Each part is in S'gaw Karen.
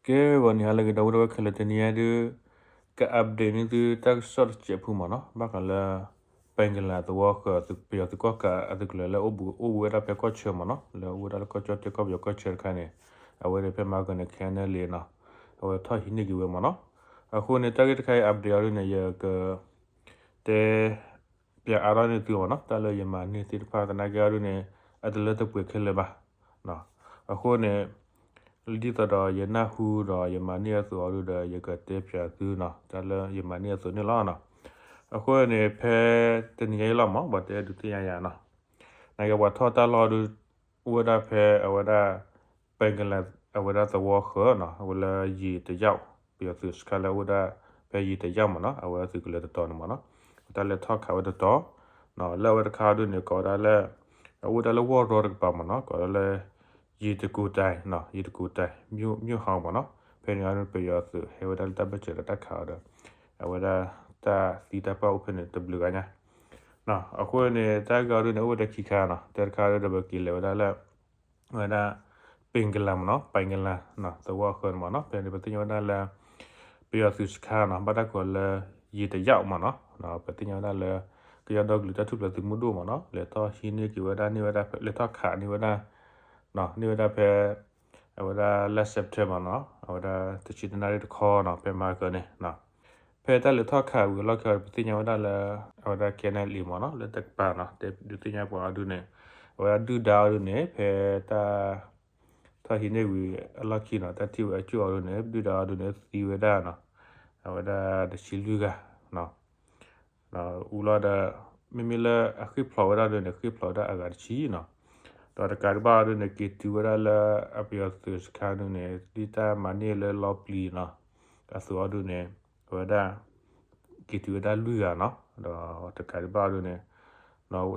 ကဲ ဂီၤနံၤဟါလၢအဂ့ၤ ဒီပုၢ်ဝဲၢ်ခဲလၢာ် တနံၤအံၤဒုး က update န့ၢ်သုတၢ်ကစီၣ်တစဲးဖိမ့ၢ်နီၤ, ဘၣ်ဃးလၢ ပှၤကလၤသဝီဃၢၤ ပယီၤသုးကီၣ်ကးအသုးကလၢၤလၢအိၣ်ဝဲဒၣ်ဖဲကီၢ်ဆၢမ့ၢ်နီၤ, လၢအိၣ်ဝဲဒၣ်လၢကီၢ်ကၠီၣ်တဲၣ်ကီၢ်ပယီၤကီၢ်ဆၢတခါန့ၣ်, အဝဲန့ၣ်ဖဲမၤကန့ၣ် ခဲန့ၣ်လံနီၤ, အဝဲထီၣ်ဟံးန့ၢ်က့ၤဝဲမ့ၢ်နီၤ. အဃိန့ၣ် တၢ်ဂ့ၢ်တခါအံၤ update အီၤဒုးန့ၣ် ယက တဲ ပျးအါထီၣ်န့ၢ်သုမ့ၢ်နီၤ, တၢ်လၢယမၤန့ၢ်သ့ၣ်တဖၣ်သနာ်က့အီၤဒုးန့ၣ် အတလၢတပှဲၤခဲလၢာ်ဘၣ်. အဃိန့ၣ် ဒ်သိးဒီးယနၢ်ဟူဒီးယမၤန့ၢ်အသိးအီၤဒုးဒီး ယကတဲပျးသုနီၤ, တၢ်လၢယမၤန့ၢ်အသိးန့ၣ်လီၤနီၤ. အဃိန့ၣ် ဖဲတနံၤညါအံၤလီၤမ့ၢ် ပှၤတဲဒုးသ့ၣ်ညါယၤနီၤ, သနာ်က့ပှၤထီၣ်တၢ်လီၢ်ဒုး အိၣ်ဝဲဒၣ်ဖဲအဝဲဒၣ် ပှၤကလၤ အဝဲဒၣ်သဝီဃၢၤနီၤ, အဝဲလၢယံာ်တယၢ် ပယီၤသုးစခါလၢအအိၣ်ဒၣ်ဖဲယံာ်တယၢ်မ့ၢ်နီၤ, အဝဲသုးကလၢၤတတီၤန့ၣ်မ့ၢ်နီၤ, တၢ်လဲၤထီၣ်ခးဝဲတတီၤ, လၢအဝဲတခါအီၤဒုးန့ၣ် ကိးဝဲဒၣ်လၢ အအိၣ်ဒၣ်လၢဝီၢ်ရီတကပၤမ့ၢ်နီၤ, ကိးဝဲဒၣ်လၢ ယံာ်တကူးတၢ်နီၤ, ယံာ်တကူးတၢ် မၠိၣ်ဟီမ့ၢ်နီၤ, ဖဲန့ၣ်အီၤဒုး ပယီၤသုးဟဲဝဲဒၣ်လၢတၢ်ဘၢၣ်စၢၤဒီးတၢ်ခးအီၤဒီး အဝဲဒၣ်တၢ်သံတၢ်ပှၢ်အိၣ်ဖဲန့ၣ်တဘျုးဂၤညါ အဃိန့ၣ် တၢ်ဂ့ၢ်အီၤဒုးန့ၣ် အိၣ်ဝဲဒၣ်ခံခါနီၤ, တၢ်တခါအီၤဒုးဒီး ပက့ၤလဲၤဝဲဒၣ်လၢ ဝဲဒၣ် ပှၤကလၤမ့ၢ်နီၤ, ပှၤကလၤ သဝီဃၢၤန့ၣ်မ့ၢ်နီၤ, ဖဲန့ၣ် ပသ့ၣ်ညါဝဲဒၣ်လၢ ပယီၤသုးစခါနီၤ, ဘၣ်တၢ်ကိးလၢ ယံာ်တယၢ်မ့ၢ်နီၤ, ပသ့ၣ်ညါဝဲဒၣ်လၢ ကညီဒီကလုာ်တၢ်ထူၣ်ဖျဲးသုးမုၢ်ဒိၣ်မ့ၢ်နီၤ, လဲၤထီၣ်ဟံးန့ၢ်က့ၤဝဲဒၣ်န့ၢ်ဝဲဒၣ်ဖဲ လဲၤထီၣ်ခးန့ၢ်ဝဲဒၣ် န့ၢ်ဝဲဒၣ်ဖဲ အဝဲဒၣ်လၢ September နီၤ, အဝဲဒၣ်တဆံတနၣ်ရံၣ်တခီနီၤ, ဖဲမၤကန့ၣ် ဖဲတၢ်လဲၤထီၣ်ခးဝံၤအလီၢ်ခံအီၤ ပသ့ၣ်ညါဝဲဒၣ်လၢ အဝဲဒၣ် KNLA မ့ၢ်နီၤ, လၢတကပၤနီၤ, တဲဒုးသ့ၣ်ညါပှၤအီၤဒုးန့ၣ် အဝဲဒၣ်ဒုၣ်ဒါအီၤဒုးန့ၣ် ဖဲတၢ် ထီၣ်ဟံးန့ၢ်ဝံၤအလီၢ်ခံနီၤ, တၢ်ထံၣ်ဝဲအကၠိၣ်အီၤဒုးန့ၣ် ဒုၣ်ဒါအီၤဒုးန့ၣ် သံဝဲဒၣ်နီၤ, အဝဲဒၣ်တဆံလွံၢ်ဂၤနီၤ. အူလီၤဒီး မ့မ့ၢ်လၢအဃ့ၢ်ဖျိးဝဲဒၣ်ဒုးန့ၣ် ဃ့ၢ်ဖျိးဝဲဒၣ်အဂၤတဆံနီၤ, ဒီးတကးဒံးဘၣ်အီၤဒုးန့ၣ် က့ၤတုၤဝဲဒၣ်လၢအပယီၤသုးစခါဒုးန့ၣ် ဒ်တၢ်မၤန့ၢ်လၢလီပျံၤနီၤ, အသိးအီၤဒုးန့ၣ် အဝဲဒၣ် က့ၤတုၤဝဲဒၣ်လွံၢ်ဂၤနီၤ, ဒီးတကးဒံးဘၣ်အီၤဒုးန့ၣ်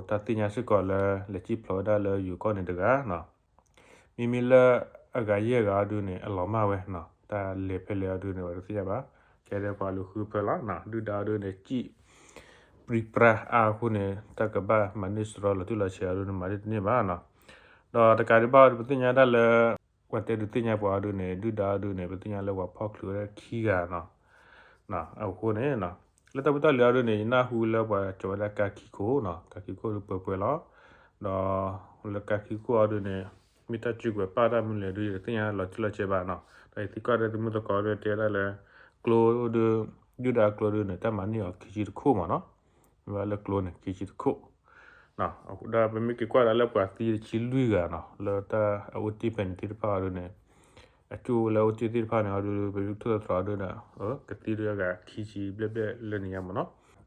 တၢ်သ့ၣ်ညါစ့ၢ်ကီးလၢ လဲၤစံၣ်ဖျိးဝဲဒၣ်လၢယိၤကီၢ်န့ၣ်တဂၤနီၤ. မ့မ့ၢ်လၢအဂၤယဲၢ်ဂၤအီၤဒုးန့ၣ် အလီၤမၢ်ဝဲနီၤ, တၢ်လဲၤဖဲလဲၣ်အီၤဒုးန့ၣ် ပှၤတသ့ၣ်ညါဘၣ်, ကဲဒဲပှၤလူၤဃုဖၢလီၤနီၤ, ဒုၣ်ဒါအီၤဒုးန့ၣ် စံၣ်ပြံပြါအါအဃိန့ၣ် တၢ်ကဘၣ်မၤန့ၢ်စရီလီၤတံၢ်လီၤဆဲးအီၤဒုးန့ၣ် မၤန့ၢ်တန့ၢ်ဘၣ်နီၤ. ဒီးတကးဒံးဘၣ်အီၤဒုး ပသ့ၣ်ညါဒၣ်လၢ ပှၤတဲဒုးသ့ၣ်ညါပှၤအီၤဒုးန့ၣ် ဒုၣ်ဒါအီၤဒုးန့ၣ် ပသ့ၣ်ညါလၢပှၤဖီၣ်ချုးဝဲဒၣ်ခံဂၤနီၤ. အဃိန့ၣ် လၢတၢ်ဖိတၢ်လံၤအီၤဒုးန့ၣ် ယနၢ်ဟူလၢပှၤကၠီၤဝဲဒၣ်ကါခံခိၣ်နီၤ, ကါခံခိၣ်ဒုးပှဲၤပှဲၤလီၤ. ဒီးလၢကါခံခိၣ်အီၤဒုးန့ၣ် မ့ၢ်တၢ်စုကဝဲၤပာ်တၢ်မနုၤလဲၣ်ဒုး ယတသ့ၣ်ညါလီၤတံၢ်လီၤဆဲးဘၣ်နီၤ. ဒီးယသံကွၢ်ဒီးသုးမုၢ်သကိးဒုးတဲဝဲဒၣ်လၢ ကျိဒုး ဒုၣ်ဒါကျိဒုးန့ၣ် တၢ်မၤန့ၢ်အီၤခံဆံတခိၣ်မ့ၢ်နီၤ, မ့ၢ်လၢကျိန့ၣ် ခံဆံတခိၣ် ဒီးပမ့ၢ်က့ၤကွၢ်ဒၣ်လၢပှၤသံတဆံလွံၢ်ဂၤနီၤ, လၢတၢ်အအိၣ်တ့ၢ်ဖဲန့ၣ်သ့ၣ်တဖၣ်အီၤဒုးန့ၣ် အကၠိလၢအအိၣ်တ့ၢ်သ့ၣ်တဖၣ်န့ၣ်အီၤဒုး ပမ့ၢ်ကထိၣ်သတြီၤအီၤဒုးဒီး ကသံဒုးအဂၤခံဆံဘျဲၣ်ဘျဲၣ်လၢန့ၣ်ညါမ့ၢ်နီၤ,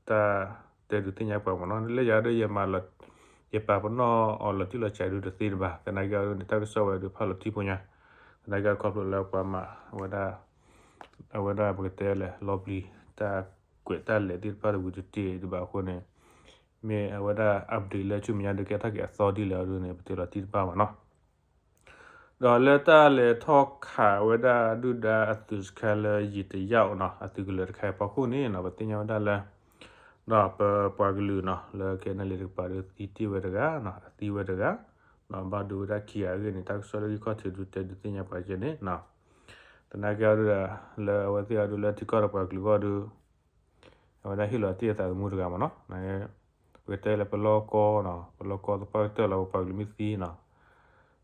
တၢ်တဲဒုးသ့ၣ်ညါပှၤမ့ၢ်နီၤ, လၢယၤဒုးယမၤလီၤ ယပာ်ပနီၣ်အီၤလီၤတံၢ်လီၤဆဲးဒုးတသ့တဘၣ်, သနာ်က့အီၤဒုးန့ၣ် တၢ်ကစီၣ်ဝဲဒုးဖးလီၤတံၢ်ဖိညါ, သနာ်က့ခီဖျိလၢပှၤမၤဝဲဒၣ် အဝဲဒၣ်ပကတဲလဲၣ် လီၤပျံၤ တၢ်ကွဲးတၢ်လဲၤသ့ၣ်တဖၣ်တဝံၤတတ့ၢ်ဒံးဘၣ်အဃိန့ၣ်, မ့ၢ်အဝဲဒၣ် update လၢဆူမဲာ်ညါဒုးကဲထီၣ်က့ၤအသီဒ်လဲၣ်အီၤဒုးန့ၣ် ပတဲလီၤတံၢ်တဘၣ်ဘၣ်နီၤ. ဒီးလၢတၢ်လဲၤထီၣ်ခးဝဲဒၣ်ဒုၣ်ဒါအသုးစခါလၢယံာ်တယၢ်နီၤ အသုးကလၢၤတခါအံၤအဖီခိၣ်န့ၣ်နီၤ ပသ့ၣ်ညါဝဲဒၣ်လၢ ဒီးပပှၤကလုာ်နီၤ လၢ KNLA တကပၤဒီးသံတ့ၢ်ဝဲတဂၤနီၤ အသံဝဲတဂၤ, ဒီးဘၣ်ဒိဝဲဒၣ်ခံဂၤအဂ့ၢ်န့ၣ် တၢ်ကစီၣ်လၢဂံၢ်ခီၣ်ထံးဒုးတဲဒုးသ့ၣ်ညါပှၤကဲန့ၣ်နီၤ, သနာ်က့အီၤဒုးဒီး လၢအဝဲသ့ၣ်အီၤဒုးလၢထံကီၢ်ဒီးပှၤကလုာ်အဂီၢ်ဒုး အဝဲဒၣ်ဟ့ၣ်လီၤတ့ၢ်အသးသမူတဂၤမ့ၢ်နီၤ, ပကတဲလၢပလီၢ်ကီနီၤ ပလီၢ်ကီသပှၢ်ကတၢၢ်လီၤ ပပှၤကလုာ်မ့ၢ်သံနီၤ,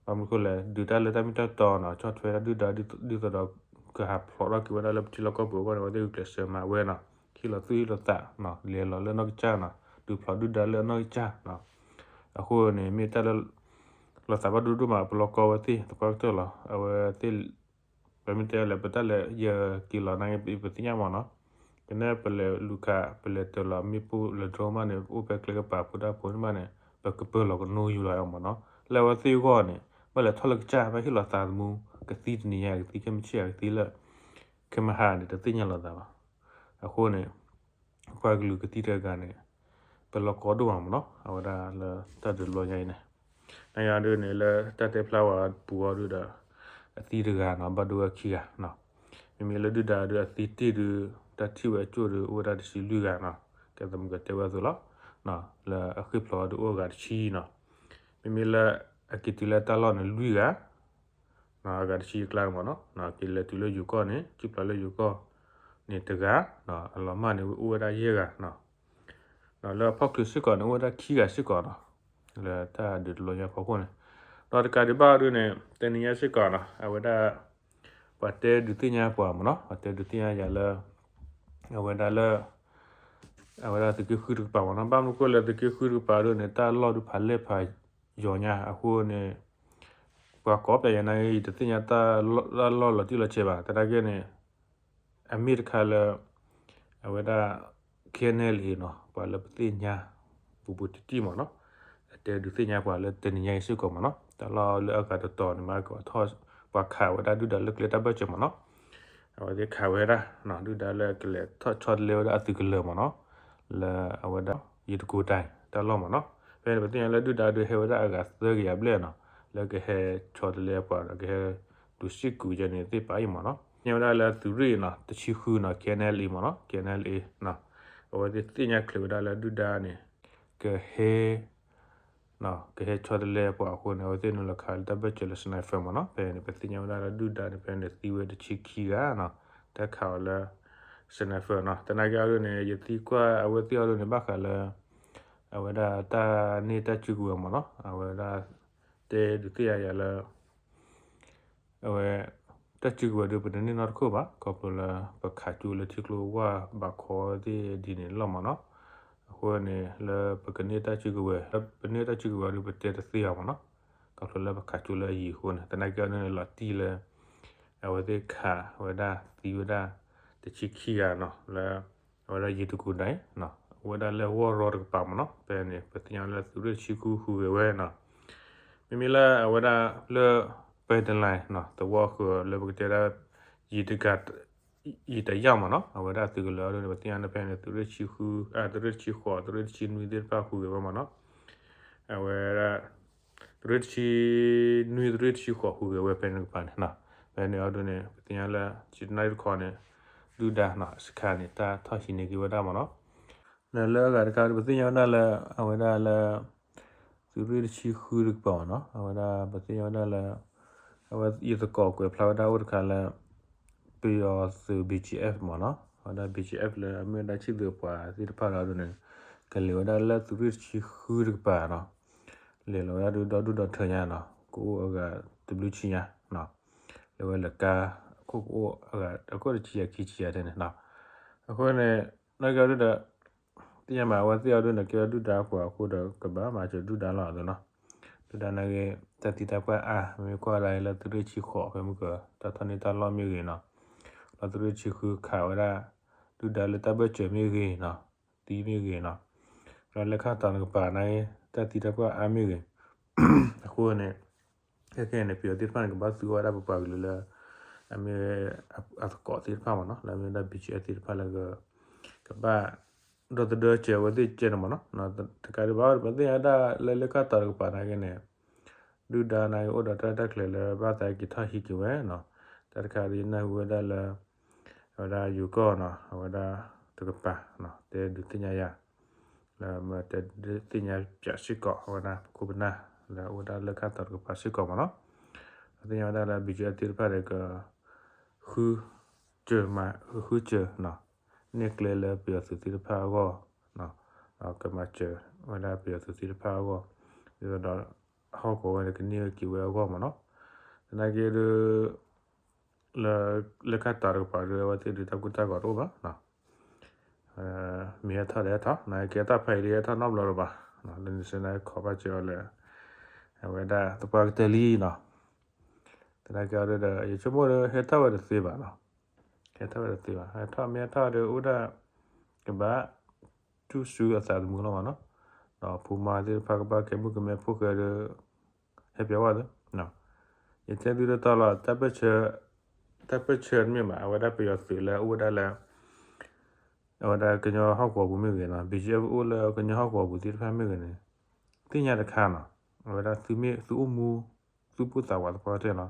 ဘၣ်မနုၤဃိလဲၣ် ဒုးတၢ်လၢတၢ်မ့ၢ်တၢ်တီနီၤ ဆီၣ်ထွဲဒၣ်ဒုၣ်ဒါဒ်သိးဒီး ကဟးဖျိးထီၣ်က့ၤဝဲဒၣ်လၢပထံလီၢ်ကီၢ်ပူၤအဂီၢ်န့ၣ် အဝဲသ့ၣ်ဂုာ်ကျဲးစၢးမၤဝဲနီၤ, ဟ့ၣ်လီၤသူၣ်ဟ့ၣ်လီၤသးနီၤ လဲၤလီၤလၢနီၢ်ကစၢ်နီၤ ဒုးဖျိးဒုၣ်ဒါလၢအနီၢ်ကစၢ်နီၤ, အဃိန့ၣ် မ့ၢ်တၢ်လၢ လီၤသးဘၣ်ဒိဒိၣ်မး ပလီၢ်ကီဝဲသ့ၣ်သပှၢ်ကတၢၢ်လီၤ အဝဲသ့ၣ် ပမ့ၢ်တဲလဲၣ် ပတၢ်လဲၤယက့ၤလီၤနာ်က့ ပသ့ၣ်ညါမ့ၢ်နီၤ, ကနဲၣ်ပလဲၤလူၤခး ပလဲၤတၢၤလီၤမ့ၣ်ပိၢ်လဲၤ drone မးန့ၣ် ပအိၣ်ဖဲကျဲကပၤဖိတၢ်ဖိန့ၣ်မးန့ၣ် ပကပၢၤလီၤကနိယိၤလီၤမ့ၢ်နီၤ, လၢအဝဲသ့ၣ်အဂီၢ်န့ၣ် ဘၣ်လဲၤထီၣ်လၢကစၢ် ဘၣ်ဟ့ၣ်လီၤသးသမူ ကသံတနံၤညါ ကသံခဲမုၢ်ဆ့ၣ် ကသံလၢ ခဲမုၢ်ဟါန့ၣ် တသ့ၣ်ညါလီၤသးဘၣ်, အဃိန့ၣ် ပှၤကလုာ်ကသံတဂၤန့ၣ် ပလီၢ်ကီဒိၣ်မးမ့ၢ်နီၤ အဝဲဒၣ်လၢတၢ်ဒုးတဘျီညါအံၤန့ၣ် နယါဒုးန့ၣ် လၢတၢ်တဲဖျါဝဲပူၤအီၤဒုးဒီး အသံတဂၤနီၤ ဘၣ်ဒိဝဲခံဂၤနီၤ, မ့မ့ၢ်လၢဒုၣ်ဒါဒုးအသံတ့ၢ်ဒုး တၢ်ထံၣ်ဝဲအကၠိၣ်ဒုး အိၣ်ဝဲဒၣ်တဆံလွံၢ်ဂၤနီၤ, ကဲသမူကတဲဝဲအသိးလီၤ, လၢအဃ့ၢ်ဖျိးအီၤဒုးအိၣ်ဂၤတဆံနီၤ, မ့မ့ၢ်လၢအက့ၤတုၤလၢတၢ်လီၢ်န့ၣ်လွံၢ်ဂၤ အဂၤတဆံအကျါမ့ၢ်နီၤ, က့ၤလဲၤတုၤလၢယိၤကီၢ်န့ၣ် စုပျီလၢယိၤကီၢ်န့ၣ်တဂၤ, အလီၤမၢ်န့ၣ်အိၣ်ဝဲဒၣ်ယဲၢ်ဂၤနီၤ, ဒီးလၢအဖီၣ်ချုးစ့ၢ်ကီးန့ၣ် အိၣ်ဝဲဒၣ်ခံဂၤစ့ၢ်ကီးနီၤ, လၢတၢ်ဒုးတလီၤညါဖီခိၣ်န့ၣ်, ဒီးတကးဒံးဘၣ်အီၤဒုန့ၣ် တနံၤညါစ့ၢ်ကီးနီၤ အဝဲဒၣ် ပှၤတဲဒုးသ့ၣ်ညါပှၤမ့ၢ်နီၤ, ပှၤတဲဒုးသ့ၣ်ညါယၤလၢ အဝဲဒၣ်လၢ အဝဲဒၣ်သုးက့ဃုတကပၤမ့ၢ်နီၤ, ဘၣ်မနုၤအဃိလဲၣ် သုးက့ဃုတကပၤဒုန့ၣ် တၢ်လီၢ်ဒုဖးလဲၢ်ဖးယိာ်ညါအဃိန့ၣ် ပှၤကိးပယၤယၤနာ်က့ ယတသ့ၣ်ညါတၢ်လီၢ်လီၤတံၢ်လီၤဆဲးဘၣ်, သနာ်က့န့ၣ် အမ့ၢ်တခါလၢ အဝဲဒၣ် ခဲနဲလံနီၤ, ပှၤလၢပသ့ၣ်ညါ ပူၤပူၤတံၢ်တံၢ်မ့ၢ်နီၤ, အတဲဒုးသ့ၣ်ညါပှၤလၢတနံၤညါအံၤစ့ၢ်ကီးမ့ၢ်နီၤ, တၢ်လီၢ်လၢအဂၤတတီၤန့ၣ် မ့ၢ်ကထီၣ် ပှၤခးဝဲဒၣ်ဒုၣ်ဒါလၢကျဲတၢ်ဘၢၣ်စၢၤမ့ၢ်နီၤ, အဝဲသ့ၣ်ခးဝဲဒၣ် ဒုၣ်ဒါလၢကလဲၤထီၣ်ဆီတလဲဝဲဒၣ်အသုးကလၢၤမ့ၢ်နီၤ, လၢအဝဲဒၣ် ယတကိးတၢ်တၢ်လီၢ်မ့ၢ်နီၤ, ဖဲန့ၣ် ပသ့ၣ်ညါလၢဒုၣ်ဒါဒုးဟဲဝဲဒၣ်အဂၤသၢကယၤဘျဲၣ်နီၤ, လၢကဟဲဆီတလဲပှၤဒီးကဟဲ ဒုးစ့ၢ်ကီးယဲန့ၣ်သ့ၣ်ပာ်အံၤမ့ၢ်နီၤ, သ့ၣ်ညါဝဲဒၣ်လၢသုးရ့ၣ်နီၤ တဆံဃုနီၤ ခဲနဲလံမ့ၢ်နီၤ, ခဲနဲလံနီၤ, အဝဲသ့ၣ်သ့ၣ်ညါချုးဝဲဒၣ်လၢဒုၣ်ဒါန့ၣ် ကဟဲ ကဟဲဆီတလဲပှၤအဃိန့ၣ် အဝဲသ့ၣ်နုာ်လီၤခးလၢတၢ်ဘၢၣ်စၢၤလၢ sniper မ့ၢ်နီၤ, ဖဲန့ၣ် ပသ့ၣ်ညါဝဲဒၣ်လၢဒုၣ်ဒါန့ၣ် ဖဲန့ၣ်သံဝဲတဆံခံဂၤနီၤ, တၢ်ခးအီၤလၢ sniper နီၤ, သနာ်က့အီၤဒုန့ၣ် ယသံကွၢ်အဝဲသ့ၣ်အီၤဒုန့ၣ် ဘၣ်ဃးလၢ အဝဲဒၣ်တၢ်န့ၢ်တၢ်စုကဝဲၤမ့ၢ်နီၤ, အဝဲဒၣ် တဲဒုးသ့ၣ်ညါယၤလၢ အဝဲ တၢ်စုကဝဲၤဒုး ပတန့ၢ်နီတခိၣ်ဘၣ်, ခီဖျိလၢ ပခးကၠိလၢထံကျိဝၢ်ဘးခီသ့ၣ်ဒ်န့ၣ်လီၤမ့ၢ်နီၤ, အဃိန့ၣ် လၢပကန့ၢ်တၢ်စုကဝဲၤ လၢပန့ၢ်တၢ်စုကဝဲၤဒုး ပတဲတသ့ဘၣ်မ့ၢ်နီၤ, ခီဖျိလၢပခးကၠိလၢအယံၤအဃိန့ၣ် သနာ်က့အီၤဒုန့ၣ် လီၤတံၢ်လၢ အဝဲသ့ၣ်ခးဝဲဒၣ်သံဝဲဒၣ် တဆံခံဂၤနီၤ လၢ အဝဲဒၣ်ယံၤတကူၣ်ဒၣ် အိၣ်ဝဲဒၣ်လၢဝီၢ်ရီတကပၤမ့ၢ်နီၤ, ဖဲန့ၣ် ပသ့ၣ်ညါလၢသုးရ့ၣ်တဆံဃုဟူးဂဲၤဝဲနီၤ, မ့မ့ၢ်လၢအဝဲဒၣ်လၢ ပဲတလၢ်နီၤ သဝီဃၢၤလၢပကတဲဒၣ် ယံၤတက ယံၤတယၢ်မ့ၢ်နီၤ, အဝဲဒၣ်သုးကလၢၤအီၤဒုန့ၣ် ပသ့ၣ်ညါလၢဖဲန့ၣ် သုးရ့ၣ်တဆံဃု သုးရ့ၣ်တဆံဃိး သုးရ့ၣ်တဆံနွံသ့ၣ်တဖၣ်ဟူးဂဲၤဝဲမ့ၢ်နီၤ, အဝဲဒၣ် သုးရ့ၣ်တဆံနွံ သုးရ့ၣ်တဆံဃိးဟူးဂဲၤဝဲဖဲန့ၣ်တကပၤန့ၣ်နီၤ, ဖဲန့ၣ်အီၤဒုန့ၣ် ပသ့ၣ်ညါလၢ ကၠံတနၣ်ရံၣ်တခီန့ၣ် ဒုၣ်ဒါနီၤ စခါန့ၣ် တၢ်ထီၣ်ဟံးန့ၢ်က့ၤဝဲဒၣ်မ့ၢ်နီၤ, ဒီးလၢအဂၤတခါဒု ပသ့ၣ်ညါဝဲဒၣ်လၢ အဝဲဒၣ်လၢ သုးရ့ၣ်တဆံဃုတကပၤမ့ၢ်နီၤ, အဝဲဒၣ်ပသ့ၣ်ညါဝဲဒၣ်လၢ အဝဲယသကိးကွဲးဖျါဝဲဒၣ်အိၣ်တခါလၢ ပယီၤသုး ဘီၣ်ကၠံအ့ၣ် မ့ၢ်နီၤ, အဝဲဒၣ် ဘီၣ်ကၠံအ့ၣ် လၢအမ့ၢ်ဝဲဒၣ်ဆံၣ်သုးပှၤသ့ၣ်တဖၣ်လီၤဒုန့ၣ် ကလဲၤဝဲဒၣ်လၢသုးရ့ၣ်တဆံဃုတကပၤနီၤ, လဲၤလီၤဝဲဒၣ်ဒုဒီဒူၣ်ဒီထၢညါနီၤ, ကအိၣ်အဂၤတဘျုးဆံညါနီၤ, လဲၤဝဲလၢကါ အခိၣ်ကအိၣ်အဂၤ အခိၣ်တဆံယဲၢ်ခံဆံယဲၢ်ထဲန့ၣ်နီၤ, အဃိန့ၣ် နာ်က့အီၤဒုဒီး သ့ၣ်ညါမး အဝဲသ့ၣ်အီၤဒုန့ၣ် ကဲဒုၣ်ဒါပှၤအဃိဒီး ကဘၣ်မၤစၢၤဒုၣ်ဒါလီၤအသိးနီၤ, ဒုၣ်ဒါနာ်က့ တၢ်သံတၢ်ပှၢ်အါ မ့မ့ၢ်ကွၢ်ဒၣ်အံၤလၢသုးရ့ၣ်တဆံဃိး ဖဲမုၢ်က တၢ်ထီၣ်န့ၢ်တၢ်လီၢ်မ့ၢ်ဂ့ၤနီၤ, လီၤသုးရ့ၣ်တဆံဃုခးဝဲဒၣ် ဒုၣ်ဒါလၢတၢ်ဘၢၣ်စၢၤမ့ၢ်ဂ့ၤနီၤ, သံမ့ၢ်ဂ့ၤနီၤ, ဒီးလၢခါတီၤတကပၤနာ်က့ တၢ်သံတၢ်ပှၢ်အါမ့ၢ်ဂ့ၤ, အဃိန့ၣ် ခဲခဲန့ၣ် ပယီၤသ့ၣ်တဖၣ်န့ၣ် ကဘၣ်သူဝဲဒၣ်ပပှၤကလုာ်လၢ အမ့ၢ် အသကိးသ့ၣ်တဖၣ်မ့ၢ်နီၤ, လၢအမ့ၢ်ဝဲဒၣ် ဘီၣ်ကၠံအ့ၣ် သ့ၣ်တဖၣ်လၢ ကဘၣ် ဒီသဒၢစၢၤအဝဲသ့ၣ်ကဲန့ၣ်မ့ၢ်နီၤ, တကးဒံးဘၣ် ပသ့ၣ်ညါဝဲဒၣ်လၢလၢခါတီၤတကပၤနာ်က့န့ၣ် ဒုၣ်ဒါနာ်က့ အိၣ်ဒီးတၢ်ရဲၣ်တၢ်ကျဲၤလၢဘၣ်သးက့ၤထီၣ်ဟံးက့ၤဝဲနီၤ, တၢ်တခါဒ်နၢ်ဟူဝဲဒၣ်လၢ အဝဲဒၣ်ယိၤကီၢ်နီၤ အဝဲဒၣ်တကပၤ တဲဒုးသ့ၣ်ညါယၤ လၢမ့ၢ်တဲဒုးသ့ၣ်ညါပၠးစ့ၢ်ကီး အဝဲဒၣ်ပခိၣ်ပနၢ် လၢအအိၣ်ဒၣ်လၢခါတီၤတကပၤစ့ၢ်ကီးမ့ၢ်နီၤ, ပသ့ၣ်ညါဝဲဒၣ်လၢ ဘီၣ်ကၠံအ့ၣ် သ့ၣ်တဖၣ်ဒီးက ဃုစၢၤမး ဃုစၢၤနီၤ န့ၢ်ကျဲလၢပယီၤသုးသ့ၣ်တဖၣ်အဂီၢ် ဒီးကမၤစၢၤဝဲဒၣ်ပယီၤသုးသ့ၣ်တဖၣ်အဂီၢ် ဒ်သိးဒီး ဟီၣ်ကဝီၤဝဲန့ၣ် ကန့ၢ်ဝဲက့ၤဝဲအဂီၢ်မ့ၢ်နီၤ, သနာ်က့ဒုး လၢ လၢခါတီၤတကပၤဒုး အဝဲသ့ၣ်ဒုးတၢ်ကူတၢ်ဂီၤတအိၣ်ဘၣ်, မ့ၢ်ဟဲထီၣ်ဒီးဟဲထီၣ် နာ်က့တၢ်ဖးအံၤဒုးဟဲထီၣ်နီတဘျီလၢၤဘၣ်, လၢန့ၣ်စ့ၢ်နာ်က့ ခိးဘၣ်စၢၤအီၤလၢ အဝဲဒၣ်သပှၢ်ကတၢၢ်လံနီၤ, သနာ်က့အီၤဒုးဒီး ယဆိကမိၣ်ဒီး ဟဲထီၣ်ဝဲတသ့ဘၣ်နီၤ, ဟဲထီၣ်ဝဲတသ့ဘၣ်, ဟဲထီၣ်မ့ၢ်ဟဲထီၣ်ဒီး အိၣ်ဒၣ် ကဘၣ် တူၢ်စုအသးသမူလီၤမ့ၢ်နီၤ, ဒီးဖိမါသ့ၣ်တဖၣ်ကဘၣ်ကဲမုၣ်ကမဲဖိဃဲဒီး ဟဲပၠးဝဲသ့, ယတဲသုတတီလီၤ တၢ်ပၢၢ်ဆၢ တၢ်ပၢၢ်ဆၢတမ့ၢ်ဘၣ် အဝဲဒၣ်ပယီၤသုးလၢအအိၣ်ဝဲဒၣ်လၢ အဝဲဒၣ်ကညီဟီၣ်ကဝီၤပူၤမ့ၢ်ဂ့ၤနီၤ ဘီၣ်ကၠံအ့ၣ် အိၣ်လၢကညီဟီၣ်ကဝီၤပူၤသ့ၣ်တဖၣ်မ့ၢ်ဂ့ၤန့ၣ် သ့ၣ်ညါတခါနီၤ, အဝဲဒၣ်သုမ့ၢ်သုအိၣ်မူ သုပိၢ်သးဝးသပှၢ်ကတၢၢ်လီၤ,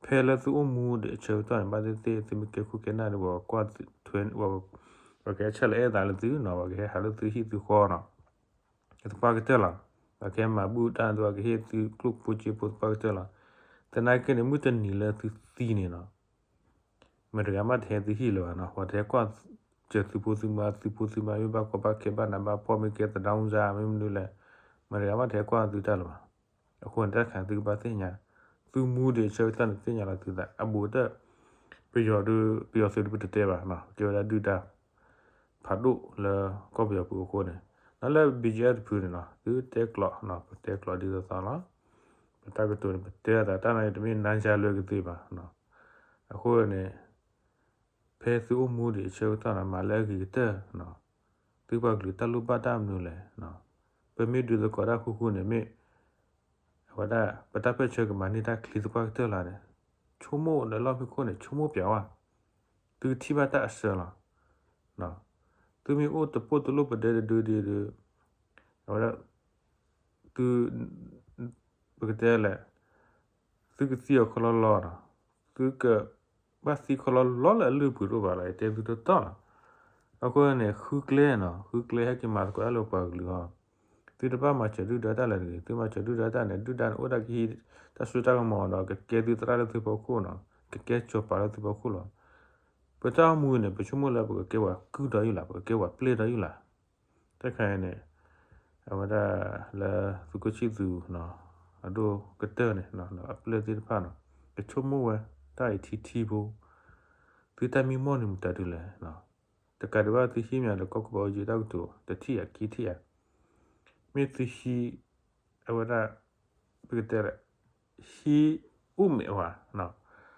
ဖဲလၢသုအိၣ်မူဒီးအဆၢကတီၢ်န့ၣ် ဘၣ်သ့ၣ်သ့ၣ် သုမ့ၢ်ကဲခိၣ်ကဲနၢ်ဒီး ပှၤကွၢ်ထွဲ ပှၤကဟဲဆဲးလီၤအဲၣ်သးလၢသုနီၤ ပှၤကဟဲဟးလၢသုဟံၣ်သုဃီနီၤ သပှၢ်ကတၢၢ်လီၤ, ပှၤကဟဲမၤဘူၣ်တၢ်ဒီး ပှၤကဟ့ၣ်သုကျိၣ်ဖိစ့ဖိသပှၢ်ကတၢၢ်လီၤ, သနာ်က့န့ၣ် မုၢ်တနံၤလၢသုသံန့ၣ်နီၤ, မတၤတဂၤမးတဟဲသုဟံၣ်လၢၤဘၣ်နီၤ, ပှၤတဟဲကွၢ်စၢၤသုဖိသုမါ, သုဖိသုမါမ့ၢ်ဘၣ်ကီဘၣ်ခဲဘၣ်နးဘၣ်ဖှီၣ် မ့ၢ်ကဲသဒၣ်အူစါ မ့ၢ်မနုၤလဲၣ်, မတၤတဂၤမးတဟဲကွၢ်သုတၢ်လၢၤဘၣ်. အဃိန့ၣ် တၢ်တခါသုကဘၣ်သ့ၣ်ညါ, သုမူဒံးအဆၢကတီၢ်န့ၣ် သ့ၣ်ညါလီၤသုသး အဘူးကတၢၢ်, ပယီၤဒုး ပယီၤသုးဒုးပတတဲဘၣ်နီၤ, ကဲဝဲဒၣ်ဒုၣ်ဒါ ဖးဒိၣ်လၢကီၢ်ပယီၤပူၤအဃိန့ၣ်, ဒီးလၢ ဘီကၠီၣ်အ့ တဖုန့ၣ်နီၤ သုတဲကျိး, ပတဲကျိးဒ်သိးသိးလီၤ. ပတၢ်ကတိၤန့ၣ် ပတဲအသးတၢ်န့ၣ် တမ့ၢ်နါယါလွဲကသ့ဘၣ်. အဃိန့ၣ် ဖဲသုအိၣ်မူဒံးအဆၢကတီၢ်န့ၣ် မၤလၢအဂ့ၤကတၢၢ်, သုပှၤကလုာ်တၢ်လိၣ်ဘၣ်တၢ်မနုၤလဲၣ်, ပမ့ၢ်ဒုးသကိးတၢ်ဃူဃူန့ၣ် မ့ၢ် အဝဲဒၣ် ပတၢ်ပၢၢ်ဆၢကမၤန့ၢ်တၢ်ချ့သပှၢ်ကတၢၢ်လီၤန့ၣ်, ဆိကမိၣ်ဒီးလီၢ်မံခိၣ်န့ၣ် ဆိကမိၣ်ပျးဝဲ, သုကထံၣ်ဘၣ်တၢ်အဆၢလီၤ. သုမ့ၢ်အိၣ်တပိၢ်တလိၣ်ပဒဲတဒုဒုဒု, အဝဲဒၣ် သု ပကတဲလဲၣ်, သုကသံအီၤခီလီလီနီၤ, သုကဘၣ်သံခီလီလီလၢအလုၢ်အပှ့ၤတအိၣ်ဘၣ်လီၤ, ယတဲသုတီတီလီၤ. အဃိန့ၣ် ဃုကျဲနီၤ, ဃုကျဲဟဲက့ၤမၤသကိးတၢ်လၢပှၤကလုာ်အီၤ, သုတဘၣ်မၤစၢၤဒုၣ်ဒါတၢ်လၢၤတဂ့ၤ, သုမၤစၢၤဒုၣ်ဒါတၢ်န့ၣ် ဒုၣ်ဒါန့ၣ်အိၣ်ဒၣ်ကဟံးတၢ်စိတၢ်ကမီၤဒီး ကကဲသုသရၣ်လၢသုဖီခိၣ်နီၤ, ကကဲစီၤပၤလၢသုဖီခိၣ်လီၤ. ပတၢ်အိၣ်မူန့ၣ် ပဆိကမိၣ်လၢပကကဲပှၤကုၢ်ဒီးယုၢ်လီၤ, ပကကဲပှၤပျဲၢ်ဒီးယုၢ်လီၤ. တၢ်ခါအံၤန့ၣ် အဝဲဒၣ်လၢသုးခိၣ်ဆံၣ်သူး အဒိၣ်ကတၢၢ်န့ၣ် အပျဲၢ်သ့ၣ်တဖၣ်နီၤ ကဆိကမိၣ်ဝဲ တၢ်အံၤထံထံဖိ သုတၢ်မံမီၢ်န့ၣ်မတၤဒုလဲၣ်. တကးဒံးဘၣ်သုဟံးမ့ၢ်ဒီးကီၢ်ကဘီယူၤတၢ်ကတိၤ တထံၣ်ယၤခံထံၣ်ယၤ, မ့ၢ်သုဟံး အဝဲဒၣ် ပကတဲလဲၣ် ဟံးအိၣ်မဲာ်ဝဲ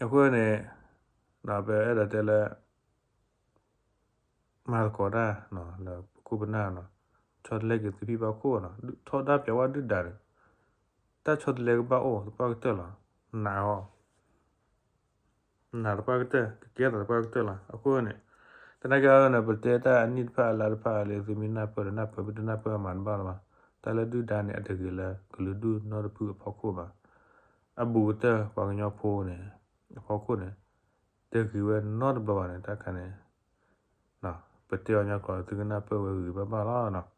အဃိန့ၣ် ပအဲၣ်ဒိးတဲလၢ မၤသကိးတၢ်လၢပခိၣ်ပနၢ်နီၤ, ဆီတလဲက့ၤသုဖံဘၣ်ခိၣ်နီၤ, ထီဒါပျးဝဲဒုၣ်ဒါန့ၣ်, တၢ်ဆီတလဲကဘၣ်အိၣ်သပှၢ်ကတၢၢ်လီၤ. နာ်အီၤ, နာ်သပှၢ်ကတၢၢ် ကကဲသးသပှၢ်ကတၢၢ်လီၤ. အဃိန့ၣ် သနာ်က့န့ၣ် ပတဲတၢ်အနံၣ်တဖၣ်အလါတဖၣ်လၢ သုမ့ၢ်နၢ်ပၢၢ်ဒီးနၢ်ပၢၢ် မ့ၢ်တနၢ်ပၢၢ်မၤတဘၣ်လၢၤဘၣ်. တၢ်လၢဒုၣ်ဒါန့ၣ် အတဂ့ၤလၢကလုာ်ဒူၣ်နီတဖုအဖီခိၣ်ဘၣ်. အဘူးကတၢၢ်ပှၤကညီဖိန့ၣ် အဖီခိၣ်န့ၣ် တဂ့ၤဝဲနီတဘျီဘၣ်န့ၣ် တၢ်ခါန့ၣ် ပတဲအီၤညီကျိာ် သုကနၢ်ပၢၢ်ဝဲဂ့ၤဂ့ၤဘၣ်ဘၣ်လီၤ.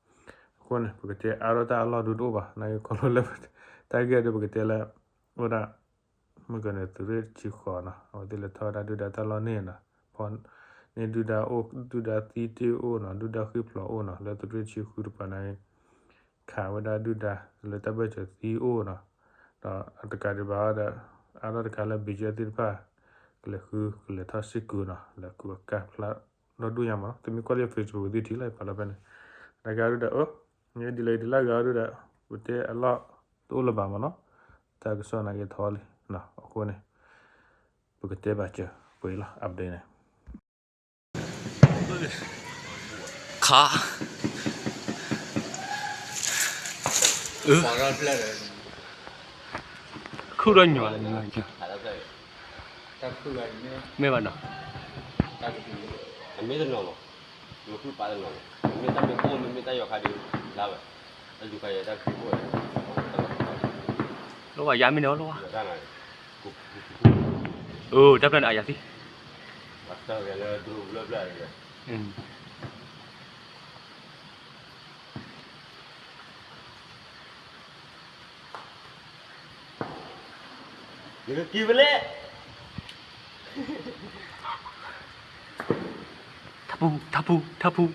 အဃိန့ၣ် ပကတဲအါထီၣ်တၢ်အလီၢ်ဒုတအိၣ်ဘၣ်, နာ်က့ခီဖျိလၢ တၢ်ဂ့ၢ်ဒုး ပကတဲလၢ အိၣ်ဒၣ် မုၢ်ကန့ၣ် သုးရ့ၣ်တဆံဃိးနီၤ အဝဲသ့ၣ်လဲၤထီၣ်ဝဲဒၣ်ဒုၣ်ဒါတၢ်လီၢ်န့ၣ်နီၤ, ဖဲန့ၣ်ဒုၣ်ဒါအိၣ် ဒုၣ်ဒါသံတ့ၢ်အိၣ်နီၤ, ဒုၣ်ဒါဃ့ၢ်ဖျိးအိၣ်နီၤ, လၢသုးရ့ၣ်တဆံဃုတပၤန့ၣ် ခးဝဲဒၣ်ဒုၣ်ဒါလၢတၢ်ဘၢၣ်စၢၤသံအိၣ်နီၤ, ဒီးအတကးဒံးဘၣ်ဒီး အါထီၣ်တခါလၢ ဘီကၠီၣ်သ့ၣ်တဖၣ် ကလဲၤဃု ကလဲၤထီၣ်စ့ၢ်ကီးနီၤ, လဲၤဃုအကါဖျါဒီဒူၣ်ညါမးနီၤ, သုမ့ၢ်ကွၢ်လၢ Facebook သုထံၣ်လီၤ ယဖးလီၤဖဲန့ၣ်, တၢ်ကါဒုၣ်ဒါ အၢ မ့ၢ်ဒ်လဲၣ်ဒ်လဲၣ်ဂ့ၤဒုၣ်ဒါ ပတဲအလီၢ်တအိၣ်လၢၤဘၣ်မးနီၤ, တၢ်ကစီၣ်နာ်က့ထီလံ, အဃိန့ၣ် ပကတဲဘၣ်စၢၤပှဲၤလီၤ update န့ၣ် ခါ ခုၣ်ဒီးညီလၢ မ့ၢ်ဘၣ်နီၤ, အမ့ၢ်တနီၤလီၤ, ယိၤဖုပာ်တနီၤလီၤ, မ့ၢ်တၢ်မ့ၢ်အိၣ် မ့မ့ၢ်တၢ်ယီၤခါဒုး လါဝဲ, တၢ်ယူၤခါယဲတၢ်ခံအိၣ်ဝဲ, လီၤဝဲယါမ့ၢ်န့ၣ်လီၤဝဲ, အၢ တၢ်ဖျၢၣ်န့ၣ်အယၤသံ နကက့ၤဝဲလဲၣ်, ထၢပူၤ ထၢပူၤ ထၢပူၤ,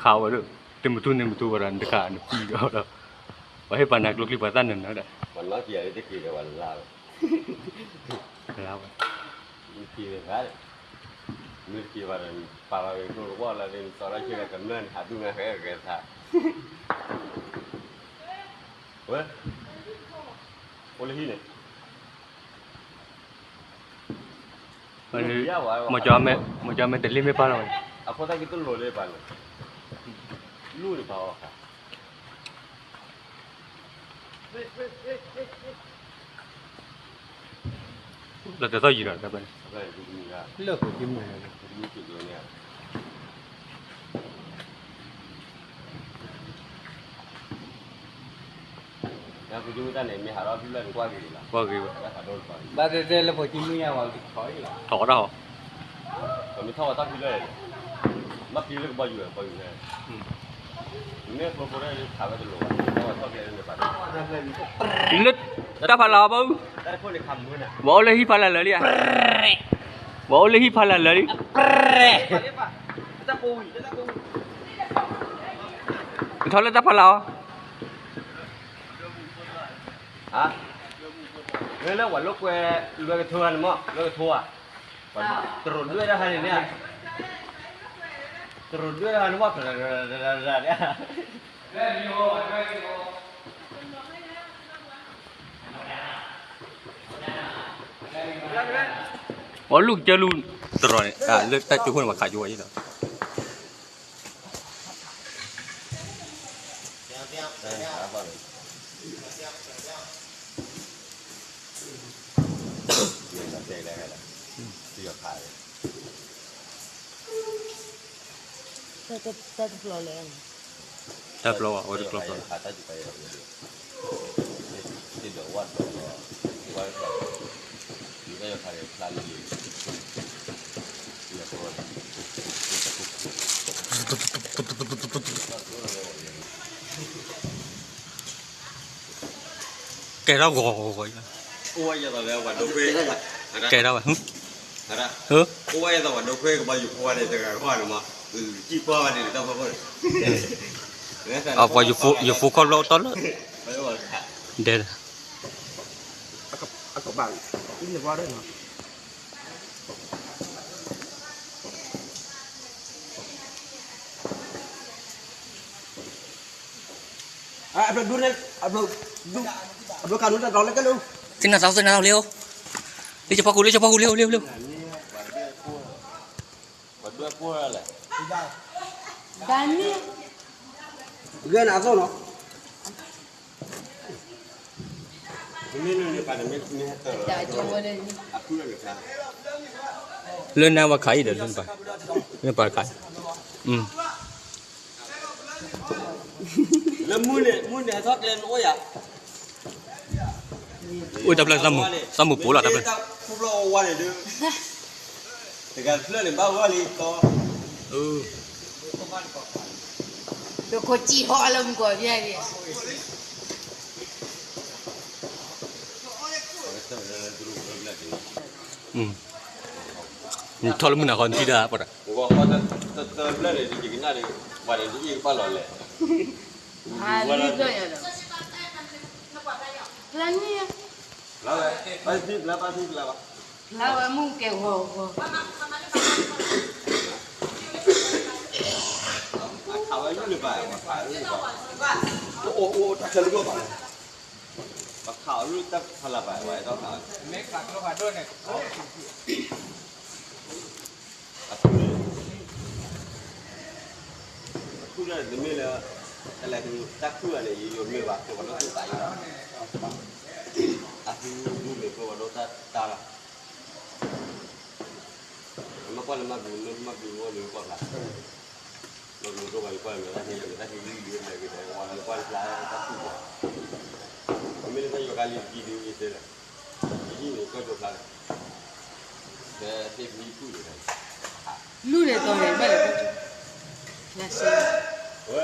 ခးဝဲဒၣ်, တမတူၢ်န့ၣ်မတူၢ်ဝဲဒၣ် နတခါနပံၤဒီး, ပှၤဟ့ၣ်ပှၤနၤကျိချံပှၤသၣ်နၢၤနၤဒီး, လါဝဲ မ့ၢ်တက့ၤဘၣ်ဒီး ပာ်လီၤဂ့ၤကျိတဝီလၢ နစီၤလၢဆ့ကၤကမျၢၢ်န့ၣ် ဟးဒူၣ်နၤဃဲဂဲၤသး, ဝဲ အိၣ်လၢဟံၣ်န့ၣ်, မ့ၢ်ကၠီမ့ၢ်တလ့မ့ၢ်ပာ်လီၤဝဲ, အဖိသၣ်က့ၤတလိာ်လၢပာ်လီၤ, လူၢ်န့ၣ်ပာ်အီၤခါ လီၤတသီၣ်ယံၤဒီး လၢ လၢ ကွၢ်ဂ့ၤဝဲ, ဘၣ်တဲတဲလၢဖိကံမုၢ်ညါဝဲ, ထီၣ်တၢ်ဟီ, မ့ၢ်ထီၣ်ဝဲတၢ်ဖံလၢ, ဘၣ်ဖံလၢကဘီယူၤဝဲ ကဘီယူၤဝဲ, လၢတၢ်ဖးလၢ်အီၤဘၣ်အူ, ပှၤအိၣ်လၢဟံၣ်ဖးလၢ်လၢာ်လံဧါ, ပှၤအိၣ်လၢဟံၣ်ဖးလၢ်လၢာ်လံဧါ, ထီၣ်လၢတၢ်ဖးလၢ်အီၤ, လၢပှၤလိာ်ကွဲလွဲကထိဧါန့ၣ်မး, လွဲကထိဧါ, တရိးဒွဲၣ်တၢ်ဟါန့ၣ်န့ၣ်, တရိးဒွဲၣ်တၢ်ဟါန့ၣ်မး, ပှၤလူၢ်ကစၢၢ်လူၢ်, တရိးန့ၣ် လၢတၢ်ကၠိခိၣ်န့ၣ် ပှၤခးကၠိဝဲအံၤလီၤ. တၢ်တဖျိလဲၣ်, တၢ်ဖျိဘၣ်, အဝဲတဖျိဖျိ, ကဲထီၣ်ဂီၤဂီၤဂီၤ, ကဲထီၣ်ဘၣ်, အပှၤယဖိခီၣ်လီၢ်တီၢ်လၢ, ဒဲ, သ့ၣ်နီၣ်သးသ့ၣ်နီၣ်လၢ, လၢစီၤဖီခိၣ် လၢစီၤဖီခိၣ် လၢလၢလၢ, ဂဲၤနၤအသိးနီၤ, လၢနၤဝဲခးအံၤဒီး လၢနပၤ, လၢနပၤခး, လၢမုၢ်န့ၣ် မုၢ်န့ၣ်ဟဲထီၣ်ကျဲနအိၣ်ယၤ, အိၣ်တၢ်ဖျၢၣ်သးမုာ်ပိာ်လီၤတၢ်ဖျၢၣ်, တဂၤတဖျၢၣ်န့ၣ်ဘၣ်ဝဲလံကီ, ဒိခိၣ်စံၣ်ဟီလၢမုၢ်ကီၢ်ဘျဲၣ်န့ၣ်, နထီၣ်လၢမုၢ်နၤဃီနထံၣ်ဒၣ်ပှၤတၢ်, တဖျၢၣ်န့ၣ် ယကနၣ်န့ၣ် ပှၤန့ၣ် ယအံၣ်ကပၣ်လီၤလဲၣ်, ဖျါဝဲ, ဘၣ်သံဖျါ ဘၣ်သံဖျါဘၣ်, ဖျါဝဲမုၢ်ကဲၤဂီၤဂီၤ, အခးဝဲလူၢ်န့ၣ်ဘၣ်, အိၣ်အိၣ်အိၣ်တၢ်ခဲလၢာ်ဘၣ်, ပခးအီၤလူၢ်တၢ်ဖးလၢ်ဘၣ်, ဝဲတၢ်ခး, အထူၣ်န့ၣ်, အထူၣ်န့ၣ်တမ့ၢ်လၢ, တၢ်လဲၤတၢ်ခူၣ်ဂၤန့ၣ် ယယိၤမ့ၢ်ဘၣ် ကဲပှၤဒိၣ်သူၣ်သးအံၤလီၤ, အထူၣ်ဒူၣ်န့ၣ် ကဲပှၤဒိၣ်တၢ်တၢ်လီၤ, မ့ၢ်ကွၢ်လၢမၤဘျုး မ့ၢ်မၤဘျုးဝဲန့ၣ်ကွၢ်ဖျါ, မၤဘျုးဒိၣ်ဘၣ် ယကွၢ်လၢ တၢ်ခဲယၤန့ၣ် တၢ်ခဲယုၢ်ယုၢ်လဲၤက့ၤဒီး ဝဲလၢကွၢ်ဖျါတၢ်ခူၣ်ဘၣ်, မ့မ့ၢ်လၢတၢ်ယိၤကါလံ ယကံဒုးယသ့လၢ, ယဟံၣ်န့ၣ် ကွၢ်ကၠိဖျါလၢ, ဒီးသ့ၣ်ဖုဖုၣ်န့ၣ်, လူၢ်န့ၣ်တီၤန့ၣ် ဘၣ်လဲၤကွၢ်ကၠိ, လၢစဲ, ဝဲ